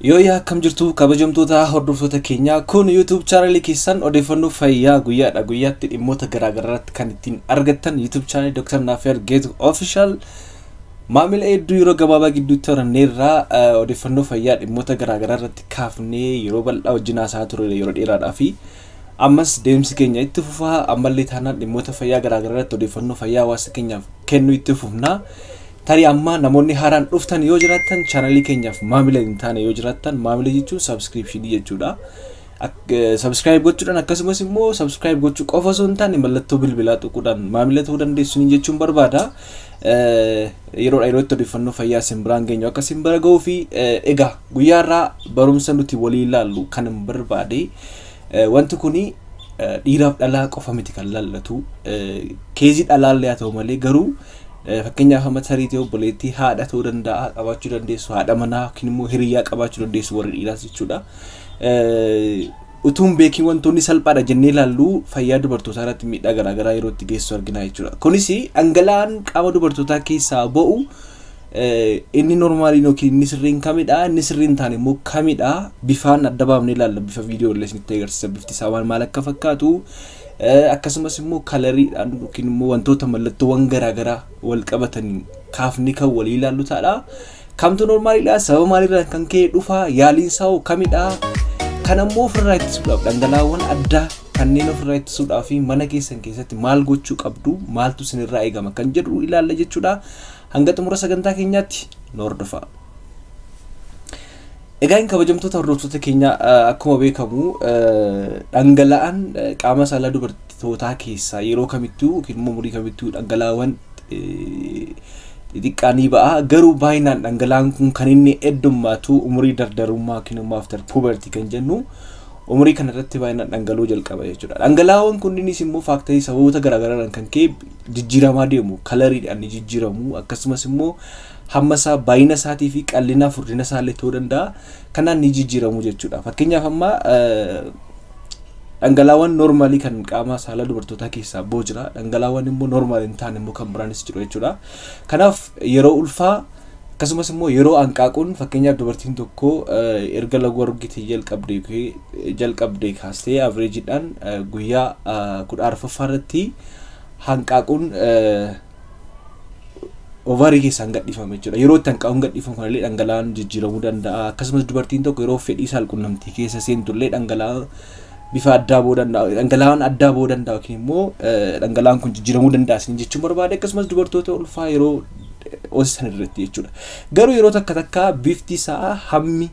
Yooyyaa, akkam jirtu kabajamtoota hordoftoota keenyaa? Kun YouTube chaanalii keessan odeeffannoo fayyaa guyyaadha guyyaatti dhimmoota garaagaraa irratti kan ittiin argattan YouTube chaanalii Dr. Naafiyar Geetu Official. Maamila hedduu yeroo gabaabaa gidduutti horanneerraa odeeffannoo fayyaa dhimmoota garaagaraa irratti kaafnee yeroo bal'aa wajjin haasa'aa turre yeroo dheeraadhaa fi ammas deemsi keenya itti fufaa. Ammallee taanaan dhimmoota fayyaa garaagaraa irratti odeeffannoo fayyaa hawaasa keenyaaf kennuu itti fufnaa. Tarii amma namoonni haaraan dhuftan yoo jiraattan, chaanalii keenyaaf maamila hin taane yoo jiraattan, maamila jechuun subscriptionii jechuudha. Subscribe gochuudhaan, akkasumas immoo subscribe gochuu qofa osoo hin taane mallattoo bilbilaa tuquudhaan maamila ta'uu dandeessu jechuun barbaada. Yeroodha yerootti odeeffannoo fayyaa isin biraan geenyu akka isin bira ga'uu fi egaa guyyaa irraa barumsa nuti walii ilaallu kan hin barbaade, wanti kuni dhiiraaf dhalaa qofa miti kan laallatu, caseii dhalaallee haa ta'u malee, garuu fakkeenyaaf amma tarii ta'e obboleettii haadha ta'uu danda'a qabaachuu dandeessu, haadha manaa yookiin immoo hiriyaa qabaachuu dandeessu, warri dhiiraas jechuudha. Utuun beekiin wantoonni salphaadha jennee ilaallu fayyaa dubartootaa irratti miidhaa garaagaraa yeroo itti geessu argina jechuudha. Kunis dhangala'aan qaama dubartootaa keessaa ba'u inni normaliin yookiin inni sirriin kamidha, inni sirriin taane immoo kamidha, bifaan adda baafnee ilaalla. Bifa viidiyoo illee isinitti agarsiisa, bifti isaa waan maal akka fakkaatu, akkasumas immoo coloriidhaan yookiin immoo wantoota mallattoowwan garaagaraa wal qabataniin kaafni kan walii ilaallu ta'a. Kamtu normaliidha? Sababa maalirraa kan ka'e dhufa? Yaaliin isaa hoo kamidha? Kan ammoo ofirraa ittisuudhaaf dhangala'aawwan addaa kanneen ofirraa ittisuudhaaf fi mana keessan keessatti maal gochuu qabdu, maaltu isinirraa eegama kan jedhu ilaalla jechuudha. Hanga xumura sagantaa keenyaatti nu hordofaa. Egaa kabajamtoota hordoftoota keenya, akkuma beekamu dhangala'aan qaama saalaa dubartootaa keessaa yeroo kamittuu yookiin immoo umurii kamittuu dhangala'aawwan xixiqqaa ni ba'a. Garuu baay'inaan dhangala'aan kun kan inni heddummaatu umurii dardarummaa yookiin immoo after puberty kan jennu umurii kana irratti baay'inaan dhangala'uu jalqaba jechuudha. Dhangala'aawwan kunniinis immoo factorii sababoota garaagaraadhaan kan ka'e jijjiiramaa deemu, coloriidhaan ni jijjiiramu, akkasumas immoo hamma isaa, baay'ina isaatii fi qal'ina furdina isaa illee ta'uu danda'a. Kanaan ni jijjiiramu jechuudha. Fakkeenyaaf amma dhangala'aawwan normalii kan qaama saalaa dubartootaa keessaa ba'u jira. Dhangala'aawwan immoo normal hin taane immoo kan biraanis jiru jechuudha. Kanaaf yeroo ulfaa, akkasumas immoo yeroo hanqaaquun, fakkeenyaaf dubartiin tokko erga laguu argitee jalqabdee kaastee averageiidhaan guyyaa 14ffaa irratti hanqaaquun ovary keessaan gadhiifama jechuudha. Yeroo itti hanqaaquun gadhiifamu kanallee dhangala'aan jijjiiramuu danda'a. Akkasumas dubartiin tokko yeroo fedhii saalqunnamtii keessa seentullee dhangala'aa bifa addaa ba'uu danda'a. Dhangala'aan addaa ba'uu danda'a yookiin immoo dhangala'aan kun jijjiiramuu danda'a isin jechuun barbaade, akkasumas dubartoota ulfaa yeroo hoosisan irratti jechuudha. Garuu yeroo takka takka bifti isaa, hammi,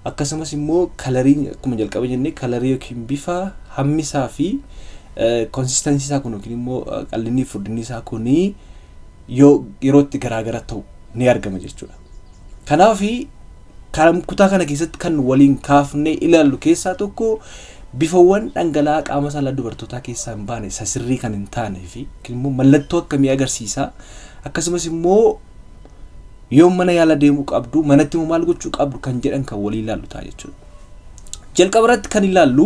akkasumas immoo coloriin, akkuma jalqaba jennee colorii yookiin bifa, hammi isaa fi consistency isaa kun yookiin immoo qal'inni furdinni isaa kunii yoo yeroo itti garaagara ta'u ni argama jechuudha. Kanaaf kutaa kana keessatti kan waliin kaafnee ilaallu keessaa tokko bifawwan dhangala'aa qaama saalaa dubartootaa keessaa hin baane isa sirrii kan hin taane fi yookiin immoo mallattoo akkamii agarsiisa, akkasumas immoo yoo mana yaala deemuu qabdu, manatti immoo maal gochuu qabdu kan jedhan kan walii ilaallu ta'a jechuudha. Jalqaba irratti kan ilaallu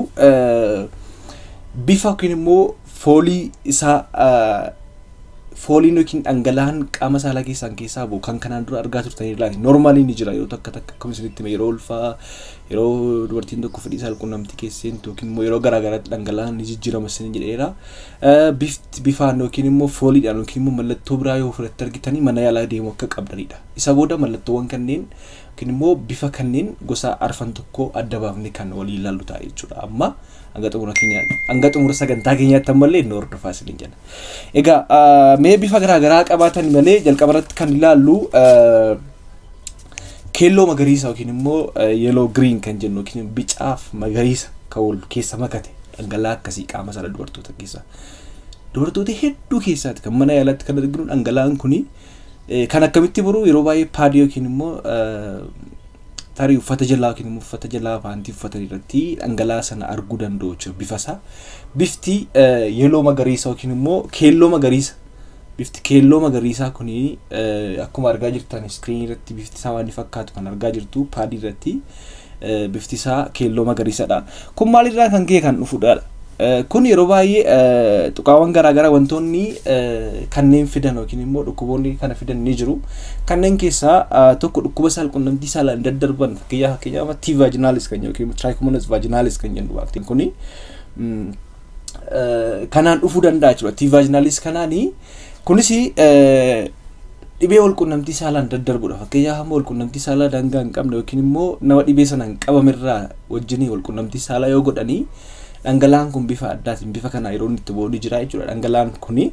bifa yookiin immoo foolii isaa. Fooliin yookiin dhangala'aan qaama saalaa keessaan keessaa bu'u kan kanaan dura argaa turtanii ilaali. Normaliin ni jira yeroo takka takka, akkuma isinitti hime, yeroo ulfaa, yeroo dubartiin tokko fedhii saalqunnamtii keessa seentu yookiin immoo yeroo garaa garaatti dhangala'aan ni jijjiirama isin jedheera. Bifti bifaan yookiin immoo fooliidhaan yookiin immoo mallattoo biraa yoo ofirratti argitanii mana yaalaa deemuu akka qabdanidha. Isa booda mallattoowwan kanneen yookiin immoo bifa kanneen gosa arfan tokko adda baafnee kan walii ilaallu ta'a jechuudha. Amma hanga xumura keenya, hanga xumura sagantaa keenyaatti ammallee inni hordofaa isiniin jenna. Egaa mee bifa garaa garaa qabaatan malee jalqaba irratti kan ilaallu keelloo magariisa yookiin immoo yellow green kan jennu yookiin bicaaf magariisa kan wal keessa makate dhangala'aa akkasii qaama saala dubartoota keessaa. Dubartoota hedduu keessaati kan mana yaalaatti kan arginu dhangala'aan kuni kan akkamitti boruu yeroo baay'ee padii yookiin immoo tarii uffata jalaa yookiin immoo uffata jalaa paantii uffatan irratti dhangala'aa sana arguu danda'u jechuudha bifa isaa. Bifti yellow magariisa yookiin immoo keelloo magariisa. Bifti keelloo magariisaa kuni akkuma argaa jirtan screenii irratti bifti isaa waan fakkaatu kan argaa jirtu padii irratti bifti isaa keelloo magariisadha. Kun maalirraa kan ka'e kan dhufudha? Kun yeroo baay'ee tuqaawwan garaagaraa wantoonni kanneen fidan yookiin immoo dhukkuboonni kana fidan ni jiru. Kanneen keessaa tokko dhukkuba saalqunnamtii saalaan daddarban, fakkeenyaaf T vaginalis kan yookiin Trichomonas vaginalis kan jennu baaktiin kuni kanaan dhufuu danda'a jechuudha. T vaginalis kanaanii kunis dhibee walqunnamtii saalaan daddarbudha. Fakkeenyaaf amma walqunnamtii saalaa daangaa hin qabne yookiin immoo nama dhibee sanaan qabamerraa wajjinii walqunnamtii saalaa yoo godhanii, dhangala'aan kun bifa addaatiin bifa kana yeroo inni itti ba'u ni jira jechuudha dhangala'aan kuni.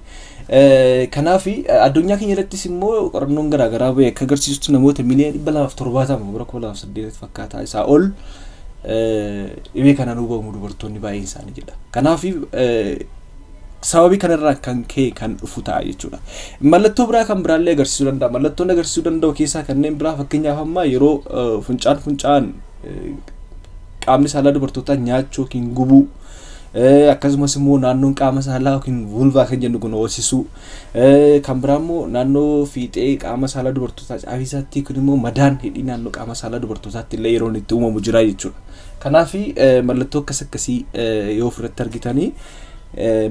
Kanaaf addunyaa keenya irrattis immoo qorannoon garaagaraa ba'e akka agarsiisutti namoota 270,000,000 bara 2008 fakkaataa isaa ol dhibee kanaan hubamu dubartoonni baay'een isaanii jedha. Kanaaf sababii kanarraa kan ka'e kan dhufu ta'a jechuudha. Mallattoo biraa kan biraallee agarsiisuu danda'a. Mallattoon agarsiisuu danda'u keessaa kanneen biraa, fakkeenyaaf amma yeroo funcaan funcaan qaamni saalaa dubartootaa nyaachuu yookiin gubuu, akkasumas immoo naannoon qaama saalaa yookiin vulva kan jennu kun hoosisuu, kan biraa immoo naannoo fiixee qaama saalaa dubartootaa caafisaatti kun immoo madaan hidhii naannoo qaama saalaa dubartootaatti illee yeroo itti uumamu jira jechuudha. Kanaaf mallattoo akkas akkasii yoo ofirratti argitanii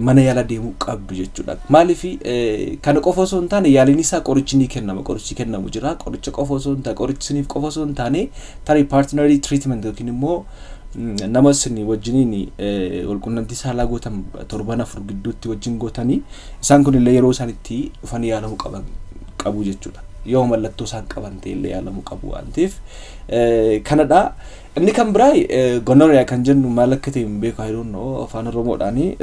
mana yaala deemuu qabdu jechuudha. Maaliif kana qofa osoo hin taane yaaliin isaa qorichi ni kennama. Qorichi kennamu jira. Qoricha qofa osoo hin taane, qorichi isiniif qofa osoo hin taane, tarii partner treatment yookiin immoo nama isin wajjiniin walqunnamtii saalaa gootan torban 4 gidduutti wajjin gootanii, isaan kun illee yeroo isaan itti dhufanii yaalamuu qaban qabu jechuudha. Yoo mallattoo isaan qaban ta'e illee yaalamuu qabu waan ta'eef kanadha. Inni kan biraa gonorrhea kan jennu maal akka ta'e hin beeku, I don't know, afaan Oromoodhaani.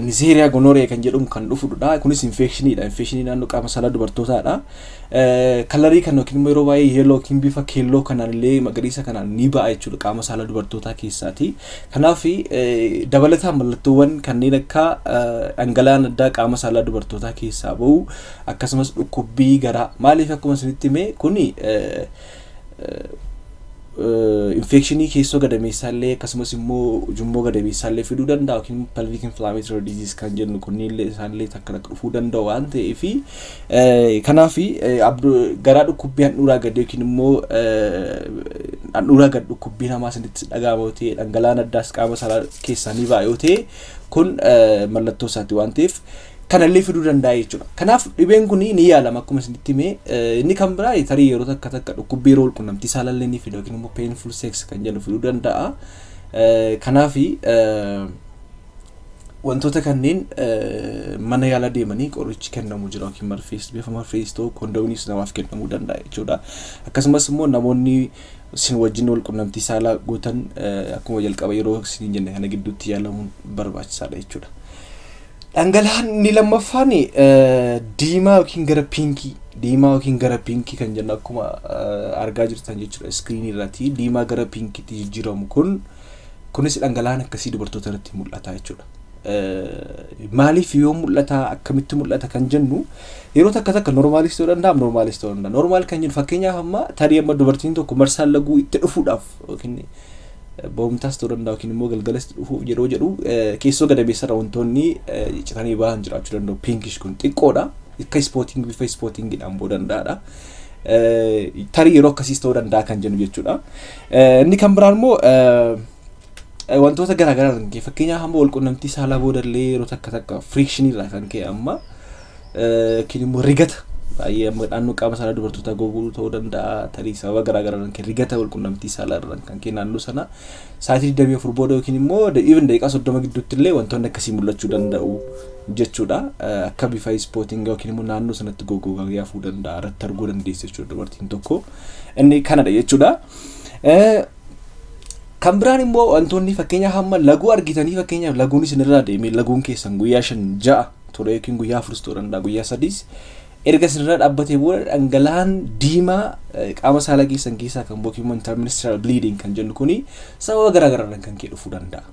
Neisseria gonorrhea kan jedhamu kan dhufudha. Kunis infectioniidha. Infectionii naannoo qaama saalaa dubartootaadha. Colorii kan yookiin immoo yeroo baay'ee yellow yookiin bifa keelloo kanaan illee magariisa kanaan ni ba'a jechuudha qaama saalaa dubartootaa keessaati. Kanaaf dabalataan mallattoowwan kanneen akka dhangala'aan addaa qaama saalaa dubartootaa keessaa bahu, akkasumas dhukkubbii garaa. Maaliif, akkuma isinitti hime, kuni infectionii keessoo gadameessaallee akkasumas immoo ujummoo gadameessaallee fiduu danda'a, yookiin pelvic inflammatory disease kan jennu kunniillee isaanillee takka takka dhufuu danda'u waan ta'eef, kanaaf garaa dhukkubbii handhuuraa gadi yookiin immoo handhuuraa gad dhukkubbii namaa isinitti dhaga'ama yoo ta'e, dhangala'aan addaas qaama saalaa keessaa ni ba'a yoo ta'e, kun mallattoo isaati waan ta'eef kanallee fiduu danda'a jechuudha. Kanaaf dhibeen kun ni yaalama akkuma isinitti hime. Inni kan biraa tarii yeroo takka takka dhukkubbii yeroo walqunnamtii saalallee ni fida yookiin immoo painful sex kan jedhu fiduu danda'a. Kanaaf wantoota kanneen mana yaala deemanii qorichi kennamu jira, yookiin marfees, bifa marfees ta'u, kondomiinis namaaf kennamuu danda'a jechuudha. Akkasumas immoo namoonni isin wajjin wal qunnamtii saalaa gootan akkuma jalqaba yeroo isin jenne kana gidduutti yaalamuun barbaachisaadha jechuudha. Dhangala'aan inni lammaffaan diimaa yookiin gara pinkii, diimaa yookiin gara pinkii kan jennu akkuma argaa jirtan jechuudha screenii irratti, diimaa gara pinkiitti jijjiiramu kun, kunis dhangala'aan akkasii dubartoota irratti mul'ata jechuudha. Maaliif yoo mul'ata, akkamitti mul'ata kan jennu, yeroo takka takka normalis ta'uu danda'a, abnormalis ta'uu danda'a. Normal kan jennu, fakkeenyaaf amma tarii amma dubartiin tokko marsaan laguu itti dhufuudhaaf yookiin boomtaas ta'uu danda'a yookiin immoo galgalas dhufuuf yeroo jedhu, keessoo gadameessarra wantoonni citanii bahan jiraachuu danda'u. Pinkish kun xiqqoodha. Akka spotting, bifa spottingiidhaan ba'uu danda'adha. Tarii yeroo akkasiis ta'uu danda'a kan jennu jechuudha. Inni kan biraan immoo wantoota garaagaraa kan ka'e, fakkeenyaaf hamma walqunnamtii saalaa boodallee yeroo takka takka frictionii irraa kan ka'e amma yookiin immoo rigata baay'ee amma naannoo qaama saalaa dubartootaa goguu ta'uu danda'a. Tarii sababa garaagaraa kan ka'e, rigata walqunnamtii saalaa irraa kan ka'e, naannoo sana sa'aatii 24 booda yookiin immoo even daqiiqaa 30 gidduutti illee wantoonni akkasii mul'achuu danda'u jechuudha. Akka bifa spotting yookiin immoo naannoo sanatti gogogaa yaafuu danda'a, irratti arguu dandeessi jechuudha dubartiin tokko. Inni kanadha jechuudha. Kan biraan immoo wantoonni fakkeenyaaf hamma laguu argitanii, fakkeenyaaf laguun isinirraa deemee, laguun keessan guyyaa 5 6 ture yookiin guyyaa 4 ta'uu danda'a, guyyaa 3s erga isinirraa dhaabbatee booda, dhangala'aan diimaa qaama saalaa keessan keessaa kan yookiin immoo intermenstrual bleeding kan jennu kuni sababa garaagaraadhaan kan ka'e dhufuu danda'a.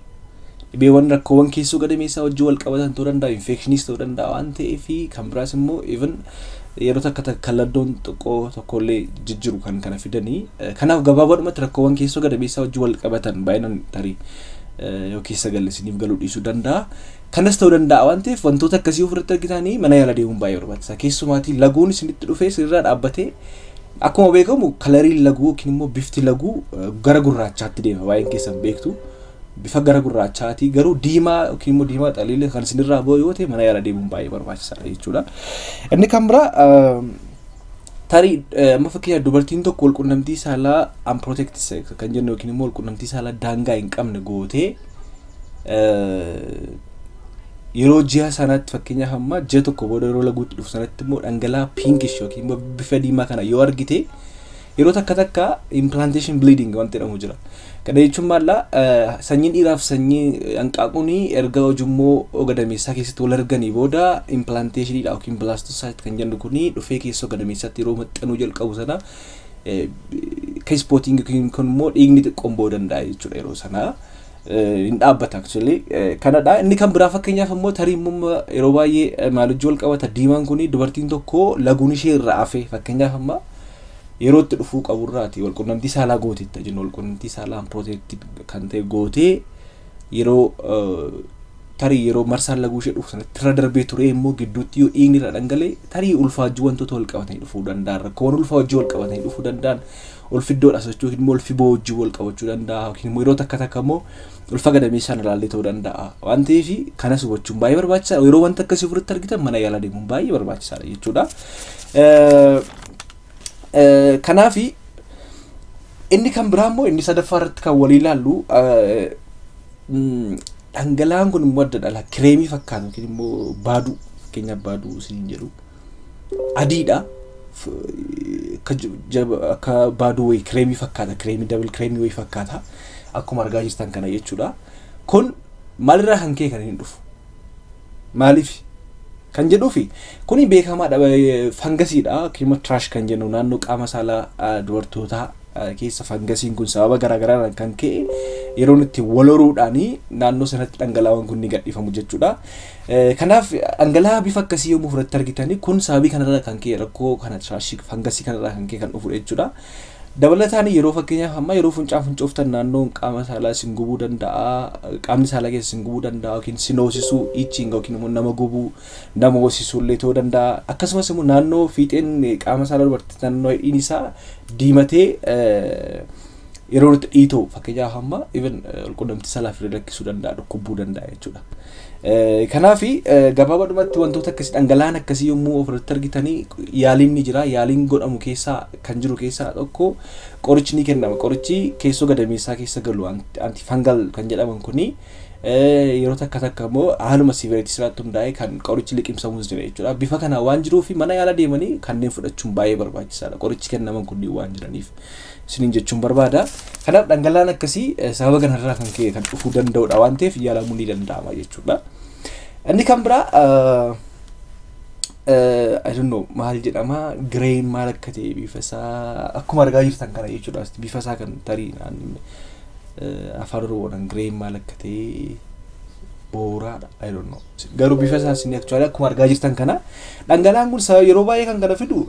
Dhibeewwan rakkoowwan keessoo gadameessaa wajjin wal qabatan ta'uu danda'a, infectioniis ta'uu danda'a waan ta'eef, kan biraas immoo even yeroo takka takka kalladdoon xiqqoo tokkollee jijjiru kan kana fidanii. Kanaaf gabaabaadhumatti rakkoowwan keessoo gadameessaa wajjin wal qabatan baay'inaan tarii yoo keessa galle isiniif galuu dhiisuu danda'a. Kanas ta'uu danda'a waan ta'eef, wantoota akkasii ofirratti argitanii mana yaala deemuun baay'ee barbaachisaa. Keessumaatii laguun isinitti dhufee sirraa dhaabbatee, akkuma beekamu coloriin laguu yookiin immoo bifti laguu gara gurraachaatti deema, baay'een keessan beektu. Bifa gara gurraachaati garuu diimaa yookiin immoo diimaa xaliilee kan isinirraa ba'u yoo ta'e, mana yaalaa deemuun baay'ee barbaachisaadha jechuudha. Inni kan biraa, tarii amma fakkeenyaaf dubartiin tokko walqunnamtii saalaa unprotected sex kan jennu yookiin immoo walqunnamtii saalaa daangaa hin qabne gootee, yeroo ji'a sanatti, fakkeenyaaf amma ji'a tokko booda yeroo laguutti dhufu sanatti immoo dhangala'aa pinkish yookiin immoo bifa diimaa kana yoo argite, yeroo takka takka implantation bleeding wanti jedhamu jira. Kana jechuun maallaa, sanyiin dhiiraaf sanyii hanqaaquun erga ujummoo gadameessaa keessatti wal arganii booda implantationiidha yookiin blastocyst kan jennu kuni dhufee keessoo gadameessaatti yeroo maxxanuu jalqabu sana spotting yookiin kun immoo dhiigni xiqqoon ba'uu danda'a jechuudha yeroo sana. Hin dhaabbata actually kanadha. Inni kan biraa, fakkeenyaaf immoo tarii immoo yeroo baay'ee maal wajjin wal qabata diimaan kuni? Dubartiin tokko laguun ishee irraa hafe, fakkeenyaaf amma yeroo itti dhufuu qaburraati walqunnamtii saalaa gooteetta jennu, walqunnamtii saalaa unprotected kan ta'e gootee, yeroo tarii yeroo marsaan laguu ishee dhufu sanatti irra darbee ture immoo gidduutti yoo dhiigni irra dhangalee, tarii ulfaajjii wantoota wal qabatanii dhufuu danda'an, rakkoowwan ulfaa wajjin wal qabatanii dhufuu danda'an, ulfiddoodha sochuu yookiin immoo ulfi boo wajjin wal qabachuu danda'a yookiin immoo yeroo takka takka immoo ulfa gadameessaan ilaallee ta'uu danda'a waan ta'eef, kanas hubachuun baay'ee barbaachisaadha. Yeroo wanta akkasii ofirratti argitan mana yaalaa deemuun baay'ee barbaachisaadha jechuudha. Kanaafi inni kan biraa immoo inni sadaffaa irratti kan walii ilaallu, dhangala'aan kun immoo adda dhala kireemii fakkaatu yookiin immoo baaduu, fakkeenyaaf baaduu isiniin jedhu, adiidha. Akka baaduu wayii kireemii fakkaata, kireemii double kireemii wayii fakkaata, akkuma argaa jirtan kana jechuudha. Kun maalirraa kan ka'e kan inni dhufu, maaliif kan jedhuufi, kuni beekamaadha, fangasiidha yookiin immoo thrush kan jennu. Naannoo qaama saalaa dubartootaa keessa fangasiin kun sababa garaagaraadhaan kan ka'e yeroo itti wal horuudhaan naannoo sanatti dhangala'aan kun ni gadhiifamu jechuudha. Kanaaf dhangala'aa bifa akkasii yommuu fudhatte argitanii, kun sababii kanarraa kan ka'e, rakkoo kana thrushii fangasii kanarraa kan ka'e kan dhufudha jechuudha. Dabalataan yeroo, fakkeenyaaf amma yeroo funcaan fincooftan naannoon qaama saalaa isin gubuu danda'a, qaamni saalaa keessa isin gubuu danda'a yookiin sin hoosisuu, itching yookiin immoo nama gubuu, nama hoosisuu illee ta'uu danda'a. Akkasumas immoo naannoo fiixeen qaama saalaa dubartii naannoo hidhiin isaa diimatee yeroo itti dhiitoo, fakkeenyaaf amma even quunnamtii saalaaf illee rakkisuu danda'a, dhukkubuu danda'a jechuudha. Kanaaf gabaabadhumatti wantoota akkasii, dhangala'aan akkasii yommuu ofirratti argitanii, yaaliin ni jira. Yaaliin godhamu keessaa kan jiru keessaa tokko qorichi ni kennama. Qorichi keessoo gadameessaa keessa galu antifungal kan jedhaman kuni, yeroo takka takka immoo haaluma severity irratti hundaa'e kan qorichi liqimsamus jira jechuudha. Bifa kanaan waan jiruuf mana yaala deemanii kanneen fudhachuun baay'ee barbaachisaadha. Qorichi kennaman kunniin waan jiraniif isiniin jechuun barbaada. Kanaaf dhangala'aan akkasii sababa kanarraa kan ka'e kan dhufuu danda'udha waan ta'eef yaalamuu ni danda'ama jechuudha. Inni kan biraa, I don't know maal jedhama, green maal akka ta'e, bifa isaa akkuma argaa jirtan kana jechuudha. Bifa isaa kan tarii afaan Oromoodhaan green maal akka ta'e, booraadha, I don't know. Garuu bifa isaa isin actually akkuma argaa jirtan kana, dhangala'aan kun yeroo baay'ee kan kana fidu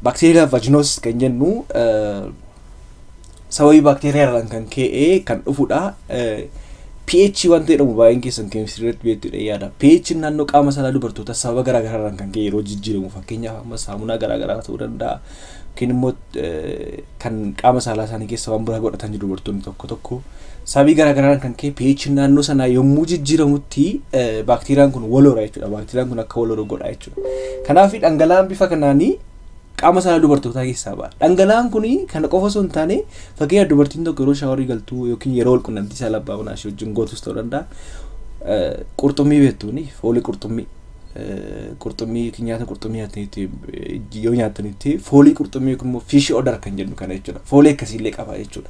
bacterial vaginosis kan jennu, sababii baakteeriyaadhaan kan ka'e kan dhufudha. pH wanta jedhamu baay'een keessan keemistirii irratti beektu yaada. pH naannoo qaama saalaa dubartoota sababa garaa garaarraan kan ka'e yeroo jijjiiramu, fakkeenyaaf amma saamunaa garaa garaa ta'uu danda'a. Yookiin immoo kan qaama saalaa isaanii keessa waan biraa godhatan jiru dubartoonni tokko tokko. Sababii garaa garaan kan ka'e pH naannoo sanaa yommuu jijjiiramutti baakteeriyaan kun wal hora jechuudha. Baakteeriyaan kun akka wal horu godha jechuudha. Kanaaf dhangala'aan bifa kanaanii qaama saalaa dubartootaa keessaa ba'a. Dhangala'aan kun kana qofa osoo hin taane, fakkeenyaaf dubartiin tokko yeroo showerii galtu yookiin yeroo wal qunnamtii saalaa abbaa manaa ishee wajjin gootus ta'uu danda'a. Qurxummii beektuuni, foolii qurxummii, qurxummii yookiin nyaata qurxummii nyaatanitti yoo nyaatanitti foolii qurxummii yookiin immoo fish odor kan jennu kana jechuudha. Foolii akkasiillee qaba jechuudha.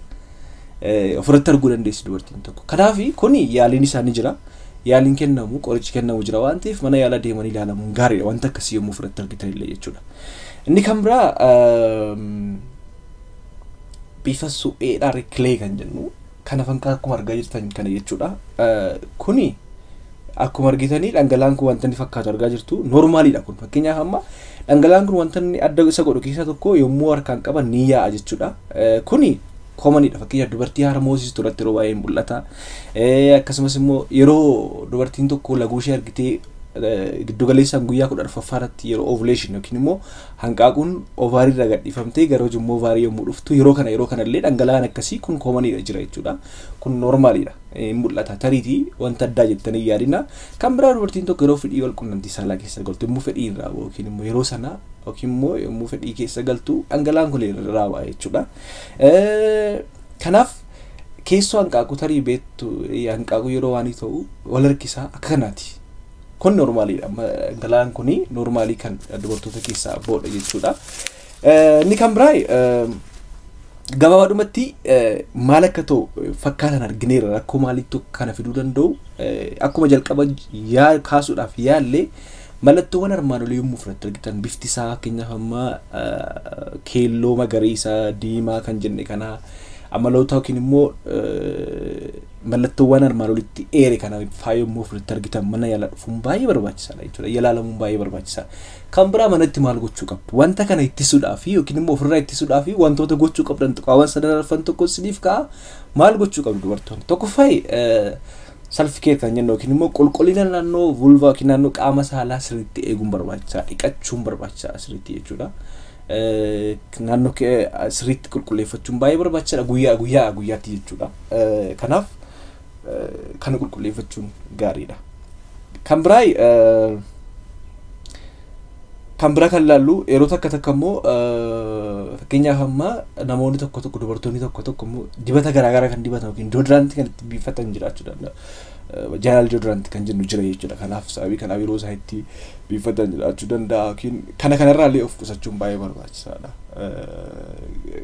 Ofirratti arguu dandeessi dubartiin tokko. Kanaaf kuni yaaliin isaa ni jira. Yaaliin kennamu, qorichi kennamu jira waan ta'eef mana yaalaa deemanii ilaalamuun gaariidha wanta akkasii yommuu ofirratti argitanillee jechuudha. Inni kan biraa bifa supheedhaan clay kan jennu kana fankaa akkuma argaa jirtan kana jechuudha. Kuni akkuma argitanii dhangala'aan kun wanta inni fakkaatu argaa jirtu, normaliidha kun. Fakkeenyaaf amma dhangala'aan kun wanta inni adda isa godhu keessaa tokko yommuu harkaan qaban ni yaa'a jechuudha. Kuni commoniidha. Fakkeenyaaf dubartii harma hoosistu irratti yeroo baay'ee mul'ata. Akkasumas immoo yeroo dubartiin tokko laguu ishee argitee giddugaleessaan guyyaa 14ffaa irratti yeroo ovulation yookiin immoo hanqaaquun ovary irraa gadhiifamtee gara ujummoo ovary yommuu dhuftu yeroo kanallee dhangala'aan akkasii kun commoniidha jira jechuudha. Kun normaliidha. Mul'ata tariitii wanta addaa jettanii yaadina. Kan biraa dubartiin tokko yeroo fedhii wal qunnamtii saalaa keessa galtu yommuu fedhii irraa yookiin immoo yeroo sana yookiin immoo yommuu fedhii keessa galtu dhangala'aan kun irraa ba'a jechuudha. Kanaaf keessoo hanqaaquu tarii beektu hanqaaquu yeroo waan ta'u wal harkisaa akka kanaati. Kun normaliidha. Dhangala'aan kuni normalii kan dubartoota keessaa bo'udha jechuudha. Inni kan biraa gabaabadhumatti maal akka ta'u fakkaatan argineera rakkoo maaliitu kana fiduu danda'u akkuma jalqaba kaasuudhaaf yaallee mallattoowwan armaan olii yommuu fudhatte argitan bifti isaa fakkeenyaaf amma keelloo magariisa diimaa kan jenne kana amaloota yookiin immoo mallattoowwan armaan olitti eere kana faa yommuu fudhatte argitan mana yaalaa dhufuun baay'ee barbaachisaadha jechuudha. Yaalamuun baay'ee barbaachisaadha. Kan biraa manatti maal gochuu qabdu? Wanta kana ittisuudhaaf yookiin immoo ofirraa ittisuudhaaf wantoota gochuu qabdan tuqaawwan sadan arfan tokko isiniif ka'a. Maal gochuu qabdu dubartoonni? Tokkoffaa self care kan jennu yookiin immoo qulqullina naannoo vulva yookiin naannoo qaama saalaa sirriitti eeguun barbaachisaadha. Dhiqachuun barbaachisaadha sirriitti jechuudha. Naannoo sirriitti qulqulleeffachuun baay'ee barbaachisaadha guyyaa guyyaatti jechuudha. Kanaaf kana qulqulleeffachuun gaariidha. Kan biraa kan ilaallu yeroo takka takka immoo fakkeenyaaf amma namoonni tokko tokko dubartoonni tokko tokko immoo dibata garaagaraa kan dibatan yookiin deodorantii kan itti biifatan jiraachuu danda'a. General deodorantii kan jennu jira jechuudha. Kanaaf sababii kanaaf yeroo isaan itti biifatan jiraachuu danda'a yookiin kana kanarraa illee of qusachuun baay'ee barbaachisaadha.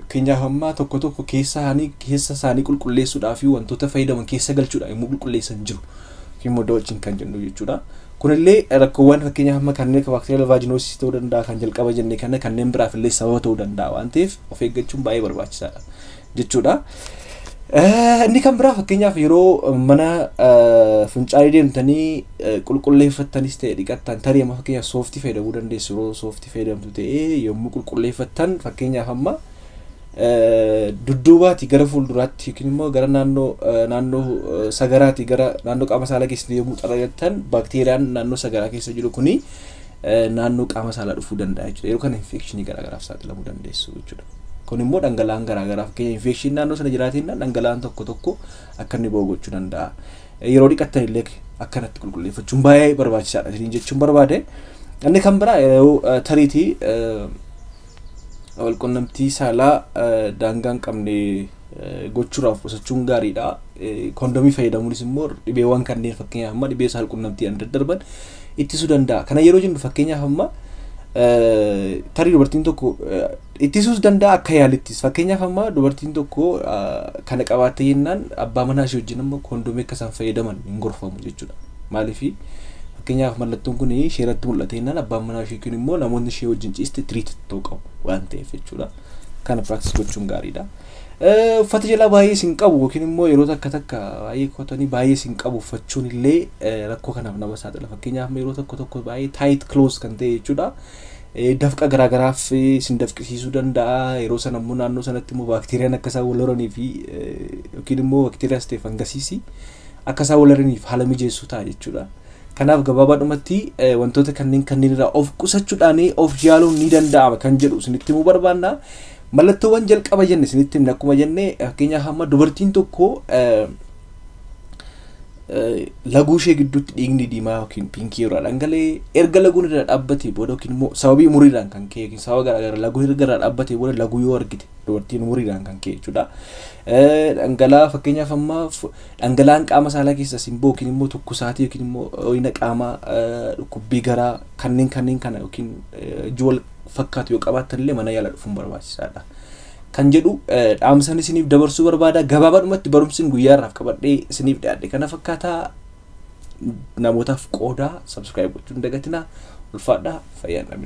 Fakkeenyaaf amma tokko tokko keessa isaanii qulqulleessuudhaaf wantoota fayyadaman keessa galchuudhaan yommuu qulqulleessan jiru. Yookiin immoo douching kan jennu jechuudha. Kunillee rakkoowwan fakkeenyaaf amma kanneen akka bacterial vaginosis ta'uu danda'a kan jalqaba jenne kana kanneen biraaf illee sababa ta'uu danda'a waan ta'eef of eeggachuun baay'ee barbaachisaadha jechuudha. Inni kan biraa fakkeenyaaf yeroo mana fincaanii deemtanii qulqulleeffattanis ta'e dhiqattan tarii amma fakkeenyaaf sooftii fayyadamuu dandeessu yeroo sooftii fayyadamtu ta'e yommuu qulqulleeffattan fakkeenyaaf amma dudduubaati gara fuulduraatti yookiin immoo gara naannoo sagaraati gara naannoo qaama saalaa keessatti yommuu xaragattan baakteeriyaan naannoo sagaraa keessa jiru kuni naannoo qaama saalaa dhufuu danda'a jechuudha. Yeroo kana infekshinii garaagaraaf saaxilamuu dandeessu jechuudha. Kun immoo dhangala'aan garaagaraa fakkeenya infekshinii naannoo sana jiraateen dhangala'aan tokko tokko akka inni ba'u gochuu danda'a. Yeroo dhiqattan illee akkanatti qulqulleeffachuun baay'ee barbaachisaadha isiniin jechuun barbaade. Inni kan biraa yeroo tariitii walqunnamtii saalaa daangaa hin qabne gochuudhaaf qusachuun gaariidha. Kondomii fayyadamuunis immoo dhibeewwan kanneen fakkeenyaaf amma dhibee saalqunnamtii an daddarban ittisuu danda'a. Kana yeroo jennu fakkeenyaaf amma tarii dubartiin tokko ittisuus danda'a akka yaalittis. Fakkeenyaaf amma dubartiin tokko kana qabaattee jennaan abbaa manaa ishee wajjin amma kondomii akka isaan fayyadaman hin gorfamu jechuudha. Maaliif fakkeenyaaf mallattoon kun ishee irratti mul'ate jennaan abbaan manaa ishee kun immoo namoonni ishee wajjin ciiste treat ta'uu qabu waan ta'eef jechuudha. Kana practice gochuun gaariidha. Uffata jalaa baay'ee isin qabu yookiin immoo yeroo takka takka baay'ee kotanii baay'ee isin qabu uffachuun illee rakkoo kanaaf nama saaxila. Fakkeenyaaf yeroo tokko tokko baay'ee tight clothes kan ta'e jechuudha. Dafqa garaagaraaf isin dafqisiisuu danda'a. Yeroo sana immoo naannoo sanatti immoo baakteeriyaan akka isaan wal horanii fi yookiin immoo baakteeriyaas ta'e fangasiisii akka isaan wal horaniif haala mijeessuu ta'a jechuudha. Kanaaf gabaabaadhumatti wantoota kanneen irraa of qusachuudhaan of yaaluun ni danda'ama kan jedhu isinitti himuu barbaanna. Mallattoowwan jalqaba jenne isinitti himne akkuma jenne fakkeenyaaf amma dubartiin tokko laguu ishee gidduutti dhiigni diimaa yookiin pinkii irraa dhangala'ee erga laguun irraa dhaabbatee booda yookiin immoo sababii umuriidhaan kan ka'e yookiin sababa garaagaraa laguun erga irraa dhaabbatee booda laguu yoo argite dubartiin umuriidhaan kan ka'e jechuudha. Dhangala'aa fakkeenyaaf amma dhangala'aan qaama saalaa keessa simboo yookiin immoo tukkusaatii yookiin immoo ho'ina qaamaa dhukkubbii garaa kanneen kana yookiin ijji wal fakkaatu yoo qabaattan illee mana yaalaa dhufuun barbaachisaadha. Kan jedhu dhaamsan isiniif dabarsuu barbaada. Gabaabaadhumatti barumsi guyyaa irraaf qabadhee isiniif dhiyaadhe kana fakkaataa namootaaf qoodaa subscribe gochuun dagatinaa. Ulfaadhaa fayyaan dhabina.